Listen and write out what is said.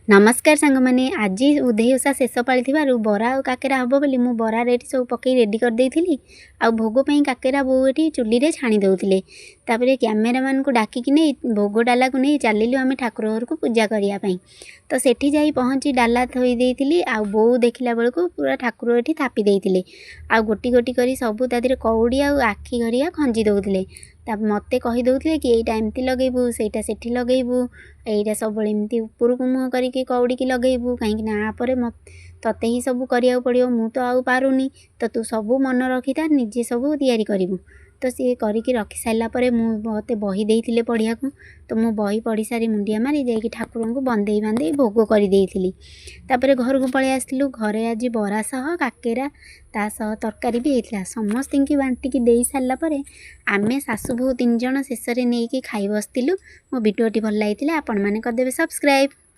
ନମସ୍କାର ସାଙ୍ଗମାନେ, ଆଜି ଉଧେଇ ଓଷା ଶେଷ ପାଳି ଥିବାରୁ ବରା ଆଉ କାକେରା ହେବ ବୋଲି ମୁଁ ବରା ରେଡ଼ି ସବୁ ପକେଇ ରେଡ଼ି କରିଦେଇଥିଲି। ଆଉ ଭୋଗ ପାଇଁ କାକେରା ବୋଉ ଏଠି ଚୁଲିରେ ଛାଣି ଦେଉଥିଲେ। ତାପରେ କ୍ୟାମେରାମ୍ୟାନକୁ ଡାକିକି ନେଇ ଭୋଗ ଡାଲାକୁ ନେଇ ଚାଲିଲୁ ଆମେ ଠାକୁର ଘରକୁ ପୂଜା କରିବା ପାଇଁ। ତ ସେଠି ଯାଇ ପହଞ୍ଚି ଡାଲା ଥୋଇ ଦେଇଥିଲି, ଆଉ ବୋଉ ଦେଖିଲା ବେଳକୁ ପୁରା ଠାକୁର ଏଠି ଥାପି ଦେଇଥିଲେ, ଆଉ ଗୋଟି ଗୋଟି କରି ସବୁ ତା ଦେହରେ କଉଡ଼ି ଆଉ ଆଖି ଘରିଆ ଖଞ୍ଜି ଦେଉଥିଲେ। ତା ମୋତେ କହିଦେଉଥିଲେ କି ଏଇଟା ଏମିତି ଲଗେଇବୁ, ସେଇଟା ସେଠି ଲଗେଇବୁ, ଏଇଟା ସବୁବେଳେ ଏମିତି ଉପରକୁ ମୁହଁ କରିକି କଉଡ଼ିକି ଲଗେଇବୁ, କାହିଁକି ନା ପରେ ତୋତେ ହିଁ ସବୁ କରିବାକୁ ପଡ଼ିବ, ମୁଁ ତ ଆଉ ପାରୁନି, ତ ତୁ ସବୁ ମନେ ରଖିଥା, ନିଜେ ସବୁ ତିଆରି କରିବୁ। ତ ସିଏ କରିକି ରଖି ସାରିଲା ପରେ ମୁଁ ମୋତେ ବହି ଦେଇଥିଲେ ପଢ଼ିବାକୁ, ତ ମୁଁ ବହି ପଢ଼ି ସାରି ମୁଣ୍ଡିଆ ମାରି ଯାଇକି ଠାକୁରଙ୍କୁ ବନ୍ଦେଇ ବାନ୍ଦେଇ ଭୋଗ କରିଦେଇଥିଲି। ତାପରେ ଘରକୁ ପଳେଇ ଆସିଥିଲୁ। ଘରେ ଆଜି ବରା ସହ କାକେରା, ତା ସହ ତରକାରୀ ବି ହେଇଥିଲା। ସମସ୍ତଙ୍କୁ ବାଣ୍ଟିକି ଦେଇ ସାରିଲା ପରେ ଆମେ ଶାଶୁ ବୋହୂ ତିନି ଜଣ ଶେଷରେ ନେଇକି ଖାଇ ବସିଥିଲୁ। ମୋ ଭିଡ଼ିଓଟି ଭଲ ଲାଗିଥିଲା ଆପଣମାନେ କରିଦେବେ ସବସ୍କ୍ରାଇବ୍।